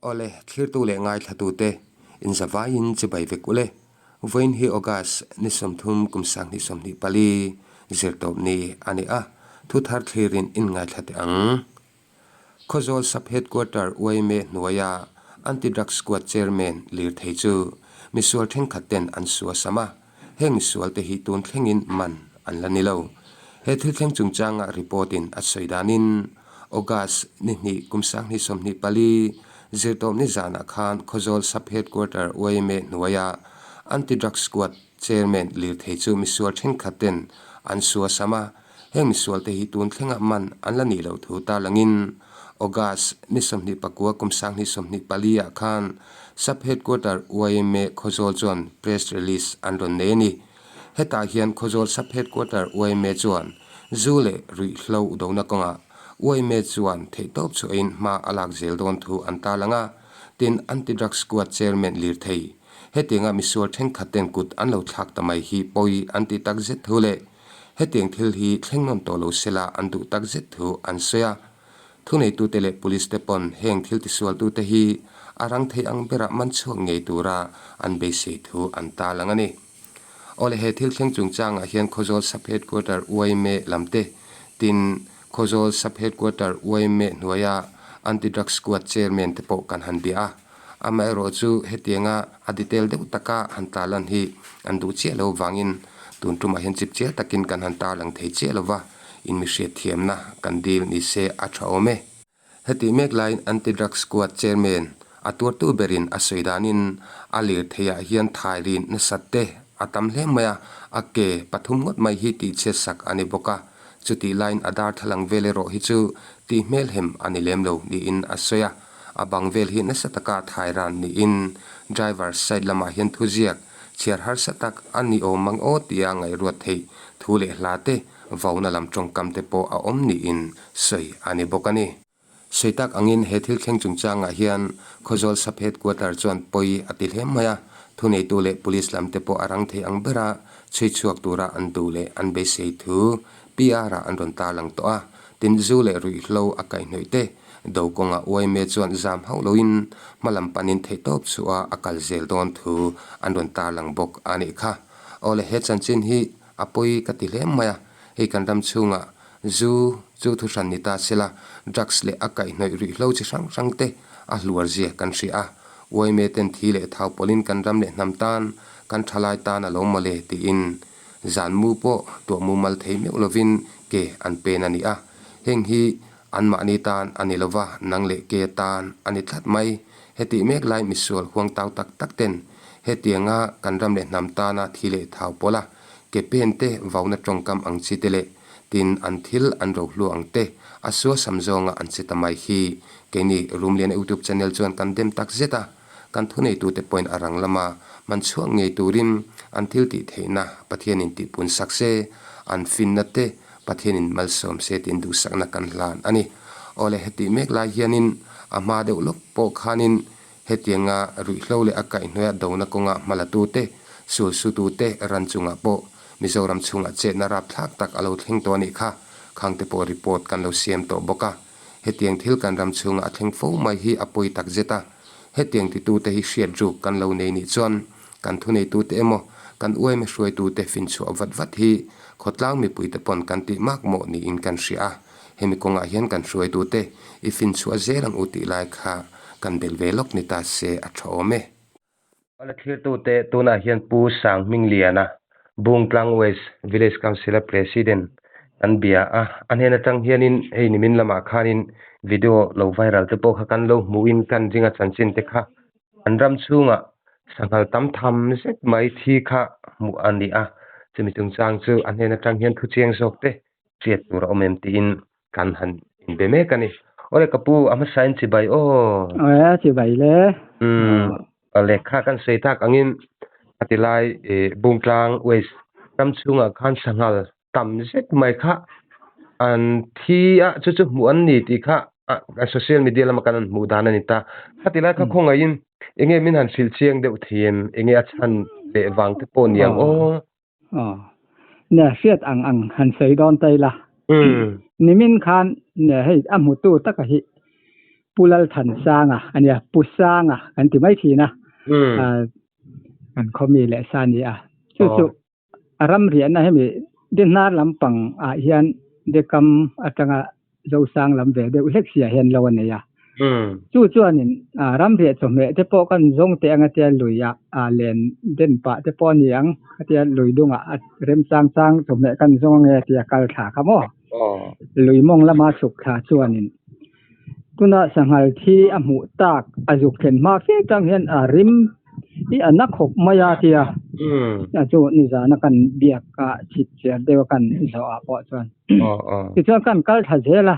Awle, thlirtu leh ngaithlatute, inzavaiin chibai vek ule. Vawiin hi August ni 30 kum 2024 zirtawp ni a ni a, thu thar thlirin in ngaithla teh ang. Khawzawl Sub Headquarter yma hnuaia Anti-Drug Squad Chairman lirthei chu misual thenkhat ten an suasam a, heng misual te hi tun thlengin man an la ni lo. He thil thleng chungchanga report in a sawi danin August ni hnih kum 2024 zirtawp ni zanah khan Khawzawl Sub Headquarter yma hnuaia Anti-Drug Squad Chairman lirthei chu misual thenkhat ten an suasam a, Heng misualte hi tun thlengah man an la nih loh thu tarlangin August ni 29 kum 2024 ah khan Sub Headquarter yma Khawzawl chuan press release an rawn nei a ni. Hetah hian Khawzawl Sub Headquarter yma chuan zu leh ruihhlo dona kawngah yma chuan theihtawp chhuahin hma a lak zel dawn thu an tarlang a, tin Anti-Drug Squad Chairman lirthei hetianga misual thenkhat ten kut an lo thlak ta mai hi pawi an ti takzet thu leh Hetiang thil hi thleng nawn tawh lo sela an duh tak zet thu an sawi a. Thuneitute leh police te pawn heng thil tisualtute hi a rang thei ang berah man chhuak ngei tura an beisei thu an tarlang a ni. Awle he thil thleng chungchangah hian Khawzawl Sub Headquarter yma lam te tin Khawzawl Sub Headquarter yma hnuaia Anti-Drug Squad Chairman te pawh kan han bia a. Amaherawhchu hetianga a detail deuh taka han tarlan hi an duh chiah lo vangin tun tumah hian chip chial takin kan han tarlang thei chiah lo va, in mi hriatthiamna kan dil ni se a tha awm e. Hetih mek laiin Anti-Drug Squad Chairman a tuartu berin a sawi danin a lirtheiah hian thai rin nasat te a tam hle mai a, a ke pathum ngawt mai hi tihchhiat sak a ni bawk a, chutih laiin a darthlalang vel erawh hi chu tih hmelhem a ni lem lo niin a sawi a. A bang vel hi nasa taka thai ran niin driver side lamah hian thuziak chhiar harsa tak a ni awm ang aw tia ngaihruat theih thu leh hla te vauna lam tawngkam te pawh a awm niin sawi a ni bawk a ni. Sawi tak angin he thil thleng chungchangah hian Khawzawl Sub Headquarter chuan pawi a ti hle mai a, thuneitu leh police lam te pawh a rang thei ang bera chhui chhuak tura an duh leh an beisei thu PR-ah an rawn tarlang tawh a, tin zu leh ruihhlo a kaihhnawih te Do kawngah yma chuan zam hauh loin hma lam panin theihtawp chhuah a kal zel dawn thu an rawn tarlang bawk a nih kha. Awle he chanchin hi a pawi ka ti hle mai a, hei kan ram chhungah zu chu thu hran ni ta sela drugs leh a kaihhnawih ruihhlo chi hrang hrang te a hluar zia kan hria a, yma ten thi leh thau pawlhin kan ram leh hnam tan kan thalai tan a lo mawle tiin zan mu pawh tuah mumal thei meuh lovin ke an pen a ni a, heng hi Anmahni tan a ni lova, nang leh ke tan a ni tlat mai. Hetih mek lai misual huang tau tak tak ten hetianga kan ram leh hnam tana thi leh thau pawla ke pen te vauna tawngkam ang chi te leh tin an thil an rohlu ang te a suasam zawnga an che ta mai hi keini Rumliana YouTube channel chuan kan dem tak zet a, kan thuneitute pawhin a rang lama man chhuak ngei turin an thil tih theihna Pathianin tihpun sak se, an finna te Pathianin malsawm se tiin duhsakna kan hlan a ni. Awle hetih mek lai hianin a hma deuh lawk pawh khanin hetianga ruihhlo leh a kaihhnuaia dona kawnga hmalatute, sulsutute ran chungah pawh Mizoram chhungah chetna rapthlak tak a lo thleng tawh a nih kha. Khangte pawh report kan lo siam tawh bawk a. Hetiang thil kan ram chhungah a thleng fo mai hi a pawi tak zet a. Hetiang titute hi hriat ruk kan lo nei nih chuan kan thuneitute emaw kan uaime hruaitute finchhuah vat vat hi khawtlang mipuite pawn kan tih mak mawh niin kan hria a. Hemi kawngah hian kan hruaitute i finchhuah zel ang u tih lai kha kan bel ve lawk ni ta se a tha awm e. A thlirtute tunah hian Pu Sanghmingliana, Bungtlang West Village Council-a President an bia a. A hnen atang hianin hei nimin lamah khanin video lo viral te pawh kha kan lo hmuhin kan ringa chanchin te kha an ram chhungah sanghal tam tham zet mai thi kha hmuh a ni a. Chumi chungchang chu a hnen atang hian thuchiang zawk te hriat tur a awm em tiin Kan han inbe mek a ni. Awle ka pu a hmasa in chibai aw. Awle chibai le. Umm awle kha kan sawi tak angin a ti lai Bungtlang West ram chhungah khan sanghal tam zet mai kha an thi a chu chu hmuh an ni tih kha a social media lama kan han hmuh dan a ni ta. Khati lai kha khawngaihin enge min han hrilh chiang deuh thei em enge a chhan leh vang te pawh ni ang aw. Aw. Ne hriat ang ang han sawi dawn ta ila. Nimin khan ne hei a hmutu taka hi. Pu Lalthansanga a nia, Pu Sanga kan ti mai thin a, kan khaw mi leh sa a ni a. Chu chu a ram riahna hemi Dihnar lampang ah hian Dekam atanga Zosang lam ve deuh hlek si ah hian lo a nei a. Chu chuanin ram riah chawhmeh te pawh kan zawng teh ang a tia lui ah len den pah te pawh a ni ang a tia lui dungah a remchang chang chawhmeh kan zawng ange a tia kal thla kha maw. Lui mawng lama chhuk thla chuanin Tuna sanghal thi a hmuh tak a zuk thlen hma fe tang hian a rim hi a na khawp mai a tia chu nizana kan biak a chhip chiar deuh a kan zawh ah pawh chuan tichuan kan kal thla zel a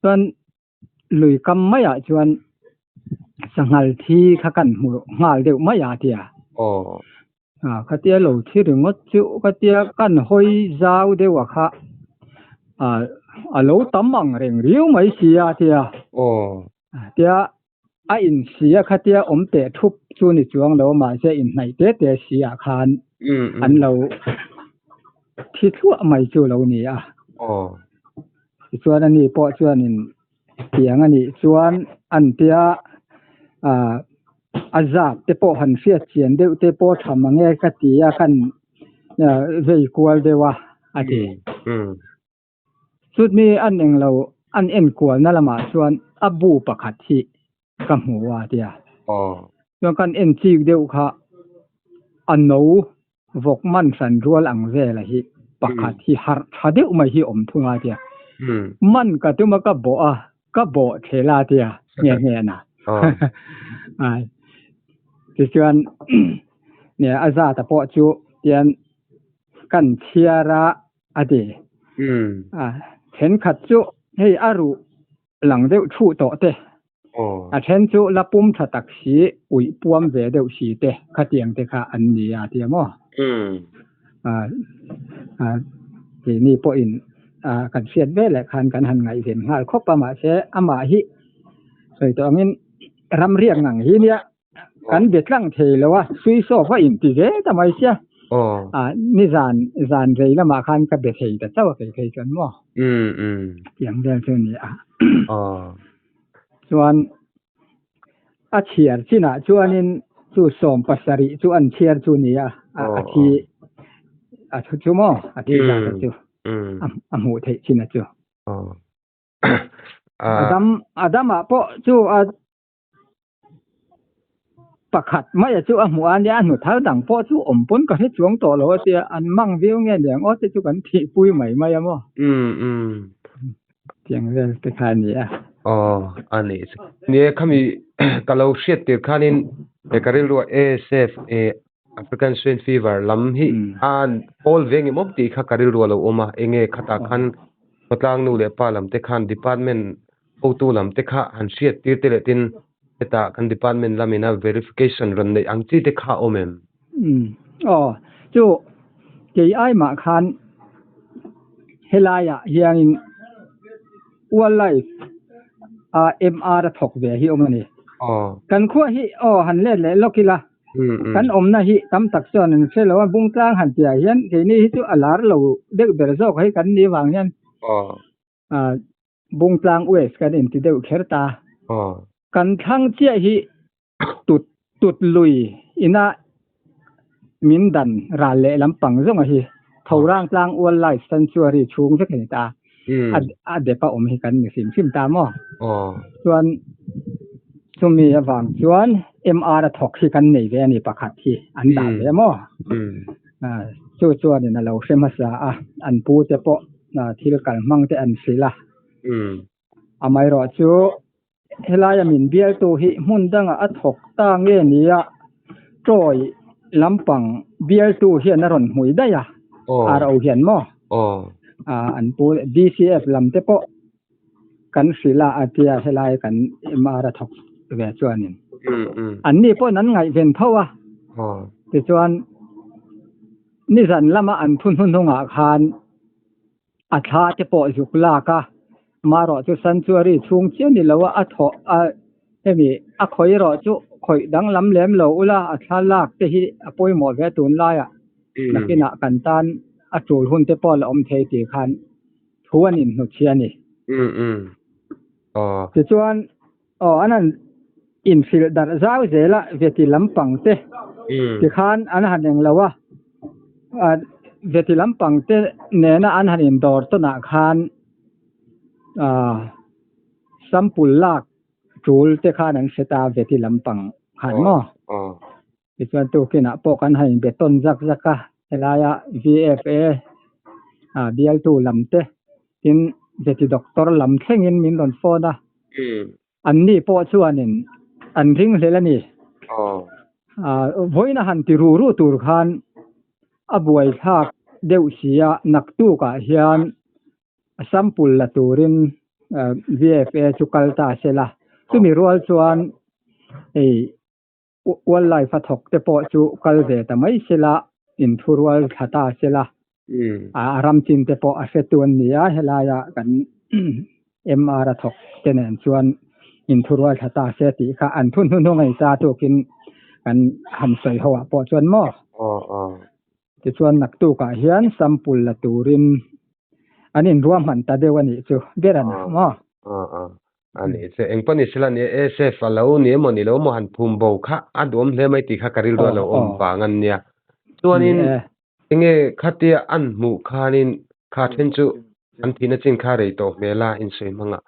chuan lui kam maiah chuan sanghal thi kha kan hmu nghal deuh mai a tia khatia lo thi ringawt chu khatia kan hawi zau deuh a kha a lo tam ang reng riau mai si a tia tia a in si a khatia awm teh thup chu ni chuang lo mahse inhnaih te te si ah khan an lo thi thluah mai chu lo ni a tichuan ani pawh chuanin Tiang a nih chuan an tia ah a zat te pawh han hriat chian deuh te pawh tha mang e ka ti a kan vei kual deuh a a ti. Chutmi an englo an enkualna lamah chuan a bu pakhat hi ka hmu a tia. Chuan kan en chik deuh kha a no vawk man hran rual ang vela hi pakhat hi harh tha deuh mai hi awm thung a tia. Man ka tum a ka bawh a, ka bawh thel a tia nghe nghe na. Tichuan a zat a pawh chu tian kan chhiar a a ti. Thenkhat chu hei a ruh lang deuh thuh tawh te, a then chu la pum tha tak si, uih puam ve deuh si te khatiang te kha an ni a tia maw? Keini pawhin kan hriat ve leh khan kan han ngaihven nghal khawp a, mahse amah hi sawi tawh angin ram riak ngang hi nia kan be tlang thei lo a, suisawp a inti ve ta mai sia. Nizan zan rei lamah khan ka be thei ta chauh a kei phei chuan maw. Tiang vel chu a ni a. Chuan a chhiar chinah chuanin chu 70 chu an chhiar chu a ni a, a thi a thu chu maw a thi zat a chu a hmuh theih chin a chu. A dam a damah pawh chu a Pakhat mai a chu a hmuh a nia, a hnu thar dang pawh chu awm pawn ka hre chuang tawh lo a tia, an mang viau nge niang aw te chu kan thih pui mai mai a maw? Tiang vel te kha a ni a. Aw, a nih chu. Ni e, khami ka lo hriat tir khanin he ka rilruah ASF African Swine Fever lam hi a pawl ve ngem awm tih kha ka rilruah a lo awm a, enge khatah khan khawtlang nu leh pa lam te khan department hotu lam te kha han hriat tir te leh tin hetah kan department lamina verification rawn neih ang chi te kha a awm em? Umm aw chu kei ai mah khan helaiah hianin wildlife a MR a thawk ve hi awm a ni. Kan khua hi aw han let leh lawk ila kan awmna hi tam tak chuan an hre lo a Bungtlang han tihah hian keini hi chu a lar lo deuh ber zawk hi kan nih vang hian Bungtlang West kan inti deuh kher ta. Kan thlang chiah hi tut tut lui ina min dan ral leh lampang zawnga hi Thorangtlang Wildlife Sanctuary chhung vek a ni ta. A dep a awm hi kan ni hrim hrim ta maw? Chuan chumi avang chuan MR a thawk hi kan nei ve a ni pakhat hi an dah ve maw? Chu chuanin a lo hre hmasa a, an pu te pawh thil kal hmang te an hrilh a. Amaherawh chu helaia min bialtu hi hmun dangah a thawk ta nge nia Troy lampang bialtu hian a rawn hmui daih a, RO hian maw? An pu DCF lam te pawh kan hrilh a a tia helai kan MR a thawk ve chuanin anni pawhin an ngaihven tho a, tichuan nizan lama an thu hnuhnungah khan a thla te pawh zuk lak a, marawh chu sanctuary chhung chiah ni lo a, a thawh a hemi a khawih erawh chu khawih danglam lem lo ula a thla lak te hi a pawimawh ve tunlaiah nakinah kan tan a tul hun te pawh a la awm thei tih khan thu an inhnutchhi a ni. Tichuan. Aw an han inhrilh darh zau zel a veti lampang te tikhan an han eng lo a, veti lampang te nena an han indawr tawnah khan ah sample lak tul te khan an hre ta veti lampang khan maw? Tichuan tukinah pawh kan han inbe tawn zak zak a, helaia VFA ah bialtu lam te tin veti doctor lam thlengin min rawn phone a, anni pawh chuanin an ringhlel a ni. Vawiin a han ti ruh ruh tur khan a buaithlak deuh si a, naktukah hian sample la turin VFA chu kal ta se la, chumi rual chuan hei wildlife a thawk te pawh chu kal ve ta mai se la, inthurual thla ta se la, a ram chin te pawh a hretu an ni a, helaia kan MR a thawk te nen chuan inthurual thla ta se tih kha an thu hnuhnung a ni ta tukin kan han sawi ho ah pawh chuan maw? Tichuan naktukah hian sample la turin an inruahman ta deuh a nih chu ber a ni maw? A nih chu engpawh ni sela nia ASF a lo ni emaw ni lo emaw han phum bo kha a duhawm hle mai tih kha ka rilru a lo awm vang a nia. Chuanin enge khatia an hmuh khanin kha then chu an thihna chin kha rei tawh hmel a insawi hmang a.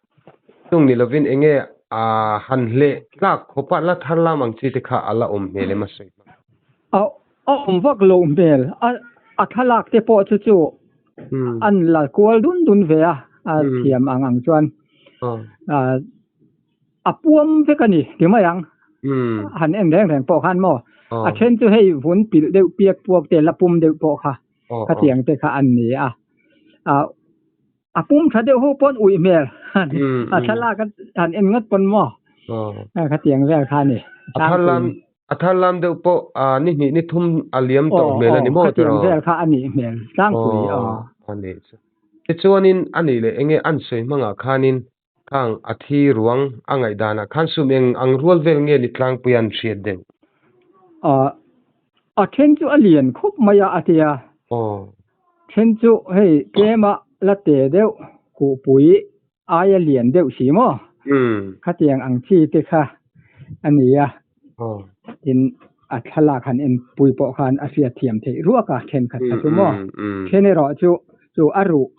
Chung ni lovin enge a han hleh tlak khawpa la thar lam ang chi te kha a la awm hmel em a sawi hmang. A awm vak loh hmel a a thlalak te pawh chu chu an la kual dun dun ve a a thiam ang ang chuan a puam vek a ni ti mai ang han en reng reng pawh khan maw a then chu hei vun pilh deuh piak puak te la pum deuh pawh kha khatiang te kha an ni a a pum tha deuh ho pawn uih hmel a thlalak han en ngawt pawn maw khatiang vel kha a ni a thar lam a thar lam deuh pawh a ni hnih ni thum a liam tawh hmel a ni maw tiraw khatiang vel kha a nih hmel tlangpui aw a nih chu tichuanin a nih leh enge an sawi hmangah khanin khang a thi ruang a ngaihdanah khan sum eng ang rual vel nge ni tlangpui an hriat deuh? A then chu a lian khawp mai a a ti a. Then chu hei tlema la te deuh kuhpui aia lian deuh si maw? Khatiang ang chi te kha a ni a. Tin a thlalak han enpui pawh khan a hriat thiam theih ruak a thenkhat kha chu maw? Then erawh chu chu a ruh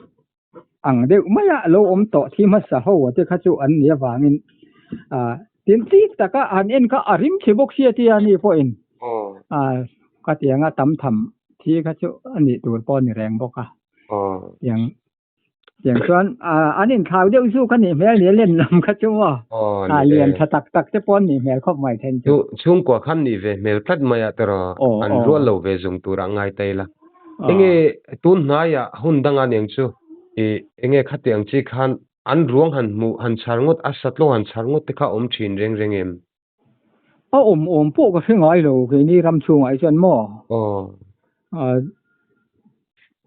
ang deuh mai a lo awm tawh thi hmasa ho te kha chu an nih avangin ah tin chik taka han en kha a rim chhe bawk sia tia ni pawhin ah ka tianga tam tham thi kha chu a nih tur pawh a ni reng bawk a tiang tiang chuan ah an inthlau deuh zuk a nih hmel nia len lam kha chu maw ah lian tha tak tak te pawh an nih hmel khawp mai then chu. Chhungkua khan nih ve hmel tlat mai a tiraw an rual lo ve zung tur a ngai ta ila. Enge tun hnaiah hun danga niang chu ih enge khatiang chi khan an ruang han hmuh han chhar ngawt a satlaw han chhar ngawt te kha awm thin reng reng em? A awm awm pawh ka hre ngai lo keini ram chhungah hi chuan maw? Aw.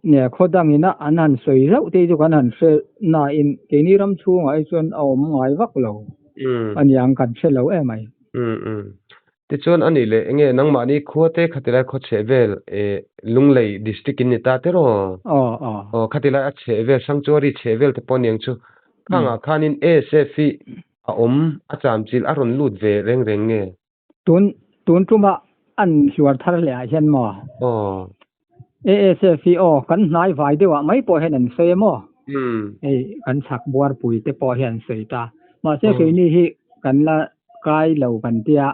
Nia khaw dangin a an han sawi zauh te hi chu kan han hre nain keini ram chhungah hi chuan a awm ngai vak lo aniang kan hre lo emai. Um um. Tichuan a nih leh enge nangmahni khua te khatilai khaw chheh vel eh Lunglei district in ni ta te raw? Aw aw. Aw khatilai a chheh vel Sanctuary chheh vel te pawh aniang chu khangah khanin ASF hi a awm a chamchilh a rawn lut ve reng reng nge? Tun tun tuma an hluar thar leh ah hian maw? Aw. ASF hi aw kan hnai vai deuh ah mai pawh hian an sawi a maw? Hei kan chhak buarpui te pawh hian an sawi ta. Mahse keini hi kan la kai lo kan tia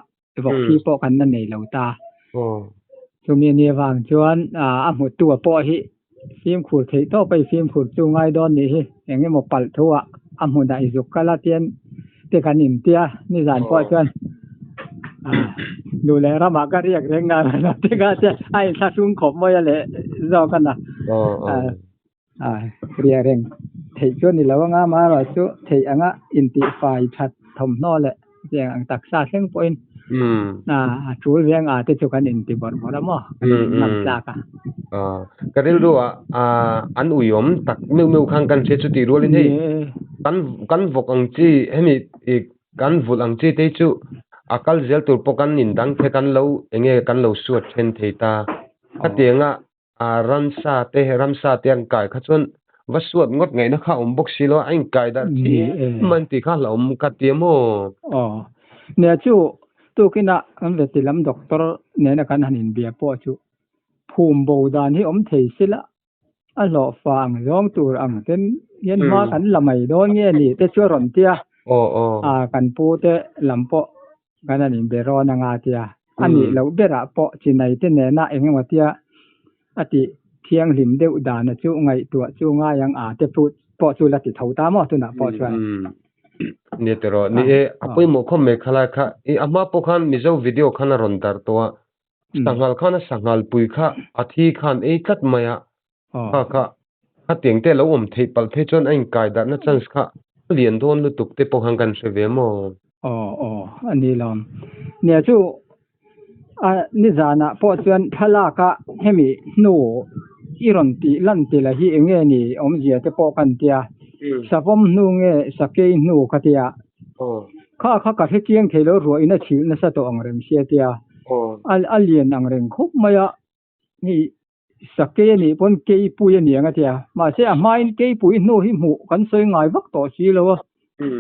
vawk thi pawh kan la nei lo ta. Chumi a nih avang chuan a hmutu a pawh hi fimkhur theih tawp a i fimkhur chu ngai dawn nih hi eng emaw palh thu ah a hmunah i zuk kal a tian te kan intia nizan pawh chuan duh leh ramah ka riak reng ngar a ti kha chuan a inthlahrung khawp mai a leh zawk a na riak reng theih chu a ni lo anga amaherawhchu theih anga intihfai that thawmhnaw leh Hetiang ang taksa thleng pawhin a tul veng a te chu kan inti bawrh bawrh a maw? Kan inngam tlak a. Ka rilru ah an uiawm tak meuh meuh khan kan hria chu tih rualin hei kan kan vawk ang chi hemi kan vulh ang chi te hi chu a kal zel tur pawh kan indang the kan lo enge kan lo suat then thei ta. Khatianga ramsa te ramsa te an kai kha chuan. Va suat ngawt ngaihna kha a awm bawk si lo a, a inkai darh chiam a tih kha hlauhawm ka ti a maw? Aw. Nia chu tukinah kan veti lam doctor nena kan han inbia pawh chu phum bo dan hi awm thei sila a hlawhfa ang zawng tur ang ten hian hma kan la mai dawn nge ni te chu a rawn ti a. Aw aw. A kan pu te lam pawh kan han inbe rawn anga tia a nih loh berah pawh chinai te nena eng emaw tia a tih thianghlim deuh dana chu ngaihtuah chu ngai ang a te pawh chu la ti tho ta maw tunah pawh chuan. Nia tiraw ni e a pawimawh khawp mai khalai kha i a hma pawh khan Mizo video khan a rawn darh tawh a sanghal khan a sanghal pui kha a thi khan ei tlat mai a Kha kha khatiang te lo awm theih palh phei chuan a inkai darhna chance kha a lian dawn lutuk te pawh khan kan hre ve maw? Aw aw a ni lo. Nia chu a nizanah pawh chuan thlalak a hemi hnu i rawn tih lan ti la hi eng nge ni awmzia te pawh kan tia. Savawm hnu nge sakei hnu ka tia. Kha kha ka hre chiang thei lo ruah in a chhilh nasa tawh ang reng sia tia. A lian ang reng khawp mai a. Hei Sakei a nih pawn keipui a ni ang a tia. Mahse a hmain keipui hnu hi hmuh kan sawi ngai vak tawh si lo a.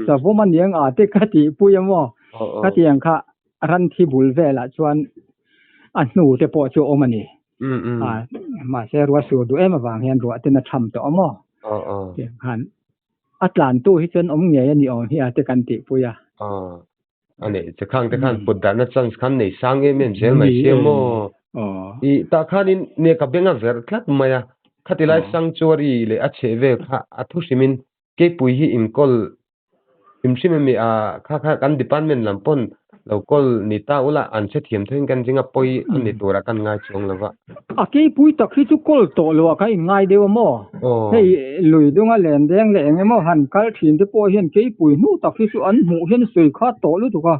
Savawm a niang a te ka tihpui a maw? Ka ti ang kha ran thi bul velah chuan a hnu te pawh chu a awm a ni. Mahse ruah sur duh em avang hian ruah ten a tham tawh a maw? Tiang khan a tlantu hi chuan awm ngei a ni awm hi a te kan tihpui a. A nei che khang te khan put darhna chance khan nei sang em em zel mai sia maw? I tah khanin nia ka beng a verh tlat mai a, khati lai sanctuary leh a chheh vel kha a thu hrimin keipui hi inkawl hrim hrim emi a kha kha kan department lam pawn lo kawl ni ta ula an hrethiam theiin kan ring a pawi a ni turah kan ngai chuang lo va. A keipui tak hi chu kawl tawh lo ah kha in ngai deuh a maw? Hei lui dunga len deng leh eng emaw han kal thin te pawh hian keipui hnu tak hi chu an hmuh hian sawi khat tawh lutuk a,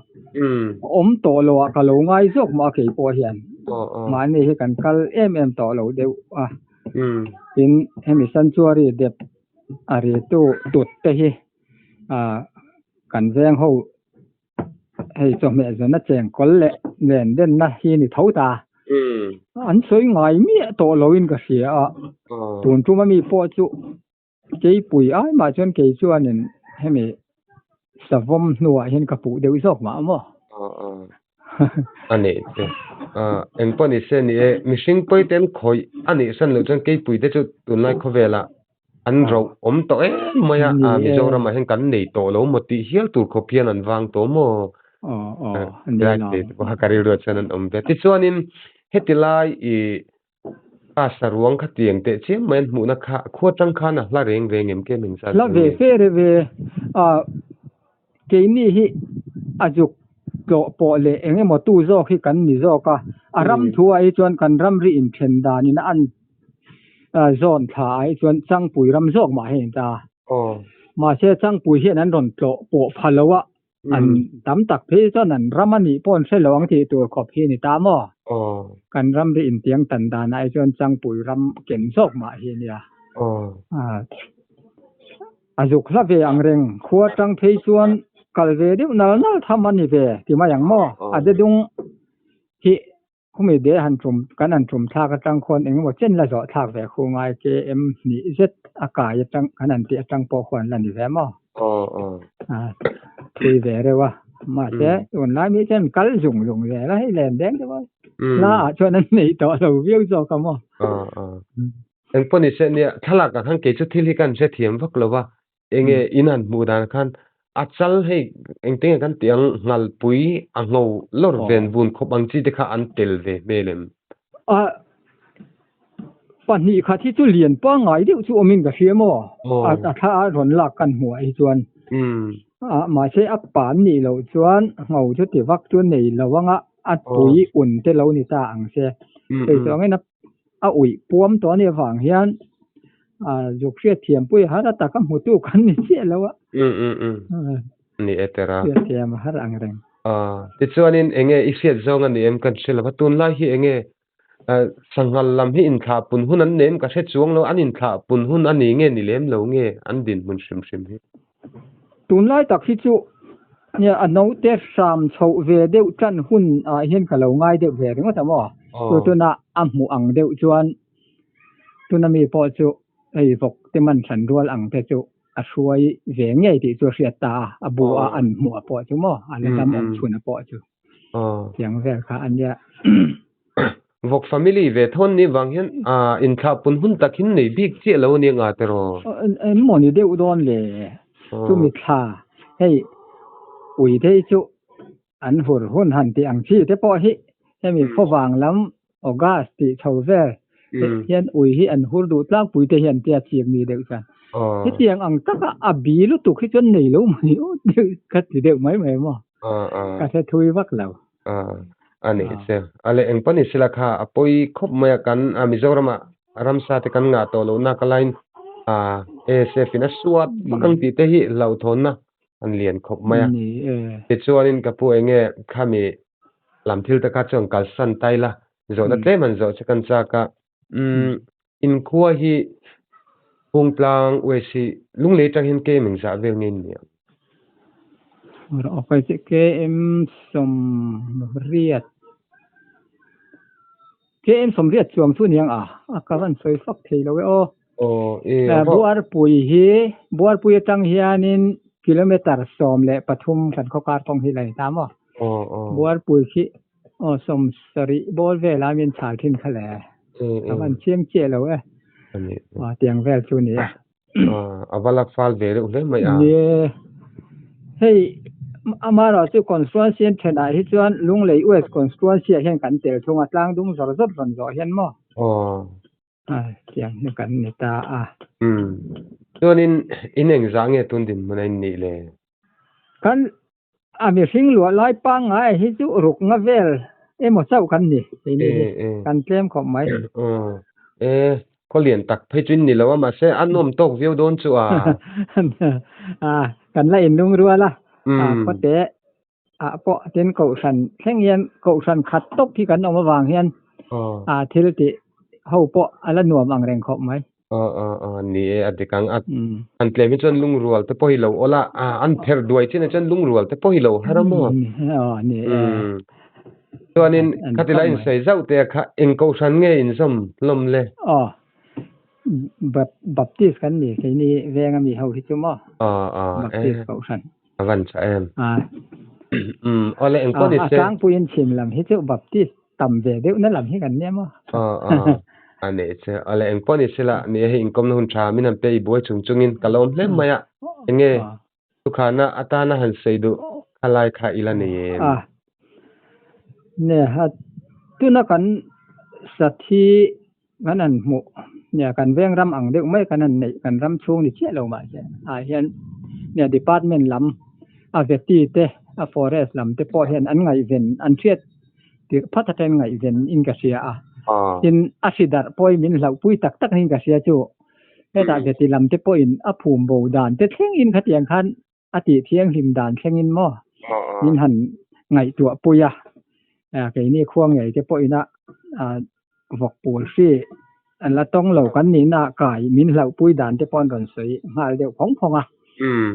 awm tawh lo ah ka lo ngai zawk mah a keipawh hian mahni hi kan kal em em tawh lo deuh a. Tin hemi sanctuary dep a ritu tut te hi kan veng ho Hei chawhmeh zawna cheng kawl leh len denna hi ni tho ta. An sawi ngai miah tawh loin ka hria a. Tun tuma mi pawh chu keipui ai mah chuan kei chuanin hemi savawm hnuah hian ka puh deuh zawk mah maw? A nih chu. Engpawh ni se ni e, mihring pawi te an khawih a nih hran loh chuan keipui te chu tunlai khawvelah An roh awm tawh em mai a, Mizoramah hian kan nei tawh lo maw tih hial tur khawp hian an vang tawh maw? Tilai te pawh kha ka rilruah chuan an awm ve. Tichuanin heti lai i pa saruang kha tiang teh chiam mai an hmuhna kha khua tang khan a hla reng reng em ke meng zat Hla ve fe re ve. Keini hi a zuk tlawh pawh leh eng emaw tu zawk hi kan ni zawk a, a ram thu ah hi chuan kan ramri inthen danin a an zawn thla ah hi chuan Changpui ram zawk mah hi a ni ta. Mahse Changpui hian an rawn tlawh pawh pha lo a, an tam tak phei chuan an ram a nih pawh an hre lo ang tih tur khawp hi a ni ta maw? Kan ramri intiang tan danah hi chuan Changpui ram ken zawk mah hi a nia. A zuk hla ve ang reng, khua tang phei chuan kal ve deuh nal nal tham a ni ve ti mai ang maw? A de dung hi khumi de han tum kan han tum thlak atang khuan eng emaw chen la zawh thlak ve khu ngai KM hnih zet a kai atang kan han tih atang pawh khuan la ni ve maw? Thui ve reuh a, mahse tunlai mi chuan kal zung zung zel a, hei len deng deuh a, hla ah chuan an nei tawh lo viau zawk a maw? Engpawh ni se nia, thlalak ah khan kei chu thil hi ka han hrethiam vak lo va, enge in han hmuh dan khan a chal hei engtin nge kan tih ang nghalpui a ngho lawr ven vun khawp ang chi te kha an tel ve hmel em? A pahnih khat hi chu lian pangngai deuh chu awmin ka hria maw? A thla a rawn lak kan hmuh ah hi chuan. Mahse a pan nih loh chuan ngho chu ti vak chu nei lo anga a pui un te lo ni ta ang se. Hei chu angin a A uih puam tawh a nih avang hian zuk hriat thiam pui har a taka hmutu kan ni chiah lo a. Ni e tera. Hriat thiam a har ang reng. Tichuanin enge i hriat zawng a ni em kan hre lo va, tunlai hi enge sanghal lam hi inthlah pun hun an nei em ka hre chuang lo, an inthlah pun hun a ni nge ni lem lo nge an dinhmun hrim hrim hi. Tunlai tak hi chu nia a naute hram chhoh ve deuh tan hun ah hian ka lo ngai deuh ve ringawt a maw? Chu tuna a hmuh ang deuh chuan tuna mi pawh chu Hei vawk te man hran rual ang te chu a hruai ve ngei tih chu a hriat ta a, a bu a an hmuh a pawh chu maw, a la dam awm chhun a pawh chu tiang vel kha a nia. Vawk family ve thawn ni vang hian inthlah pun hun tak hin nei bik chiah lo a nia nga tiraw? Eng maw ni deuh dawn le, chumi thla hei ui te hi chu an hur hun han tih ang chi te pawh hi hemi khawvang lam August tih chho vel hian ui hi an hur duh tlangpui te hian tia chik mi deuh chuan hetiang ang taka a bi lutuk hi chuan nei lo mai aw deuh ka ti deuh mai mai maw ka hre thui vak lo. A nih che a leh eng pawh ni sela kha a pawi khawp mai a kan Mizoramah ramsa te kan ngah tawh lohna ka lain ASF in a suat vak ang tih te hi hlauhthawnna an lian khawp mai a. Tichuanin ka pu enge khami lam thil te kha chuan kalsan ta ila zawhna tlem an zawh che kan chak a. Umm inkhua hi Phungtlang West hi Lunglei atang hian KM engzah vel nge ni ang? KM 80 KM 80 chuang chu niang a, a ka van sawi fak thei lo e aw. Aw e a va. Buarpui hi Buarpui atang hianin kilometer 13 kan khaw kar kawng hi la ni ta maw? Aw aw. Buarpui khi aw 70 bawr vela min chhal thin kha le. Ka van chiang chiah lo e. Aw tiang vel chu ni a. A va la fal ve reuh hle mai a. Ni hei amarawh chu constituency an thenah hi chuan Lunglei West constituency ah hian kan tel thung a, tlang dung zawr zawr rawn zawh hian maw? Aw. A tiang hi kan ni ta a. Umm. Chuanin in engzah nge tun dinhmun a in nih le? Kan A mihring luah lai pangngai hi chu ruk nga vel emaw chauh kan ni keini hi kan tlem khawp mai. E khaw lian tak phei chu in ni lo a mahse a nawm tawk viau dawn chu a. A kan la inlung rual a khawte ah pawh tin kohhran thleng hian kohhran khat tawp hi kan awm avang hian a thil tih ho pawh a la nuam ang reng khawp mai. Aw aw aw ni e a dik ang a an tlem hi chuan lungrual te pawh hi lo awl a an pherh duai chin ah chuan lungrual te pawh hi lo har a maw aw ni e chuanin khati lai insawi zauh te a kha eng kohhran nge inzawm hlawm le aw Baptist kan ni keini veng ami ho hi chu maw aw aw Baptist kohhran a van tha em aw le eng pawh ni se a tlangpuiin chhim lam hi chu Baptist tam ve deuh na lam hi kan nia maw? Aw aw a nih chu awle eng pawh ni sela ni hei inkawmna hun tha min han pe i buai chung chungin ka lawm hle mai a enge thukhana atana han sawi duh khalai kha ila nei em? A ne ha tuna kan sathi kan han hmuh nia kan veng ram ang deuh mai kan han neih kan ram chhung ni chiah lo mahse ah hian nia department lam a veti te a forest lam te pawh hian an ngaihven an hriat tirh phat atangin ngaihven in ka hria a tin a hri darh pawhin min hlauhpui tak tak niin ka hria chu hetah veti lam te pawhin a phum bo dan te thlengin khatiang khan a tih thianghlim dan thlengin maw min han ngaihtuah pui a, keini khua ngei te pawhin a vawk pawl hri an la tawng lo kan nihna ah kai min hlauhpui dan te pawh an rawn sawi nghal deuh phawng phawng a,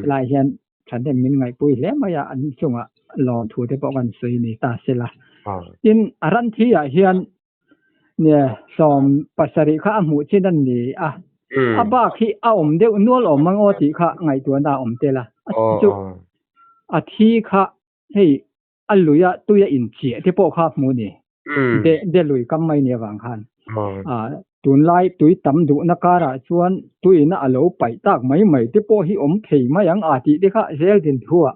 helai hian thahnem min ngaihpui hle mai a, an chungah lawmthu te pawh kan sawi ni ta sela. Tin, a ran thi ah hian Nia, 70 kha a hmuh chin a ni a. A bak hi a awm deuh nual awm ang aw tih kha ngaihtuahna a awm tel a. A chu a thi kha hei a lui a tui a inchiah te pawh kha a hmuh ni. De de lui kam mai ni avang khan. Tunlai tui tam duhna karah chuan tuiin a lo paih tak mai mai te pawh hi awm thei mai ang a tih te kha zel din thuah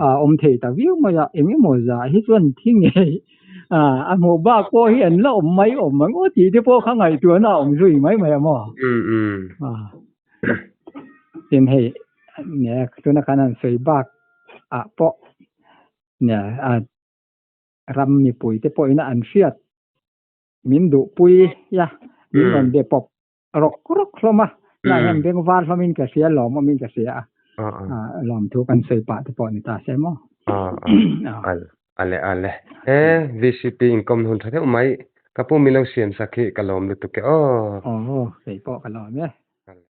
a awm thei ta viau mai a. Eng emaw zah hi chuan thi ngei A hmuh bak pawh hi an la awm mai awm ang aw tih te pawh kha ngaihtuahna a awm zui mai mai a maw? Tin hei nia tuna kan han sawi bak ah pawh nia a ram mipui te pawhin an hriat min duhpui a min rawn be pawp rawk rawk hlawm a lai hian beng var hlawmin ka hria lawm awmin ka hria a lawmthu kan sawi pah te pawh ni ta se maw Ale ale e VCP inkawm hun tha deuh mai ka pu min lo siam sak hi ka lawm lutuk e aw aw kei pawh ka lawm e.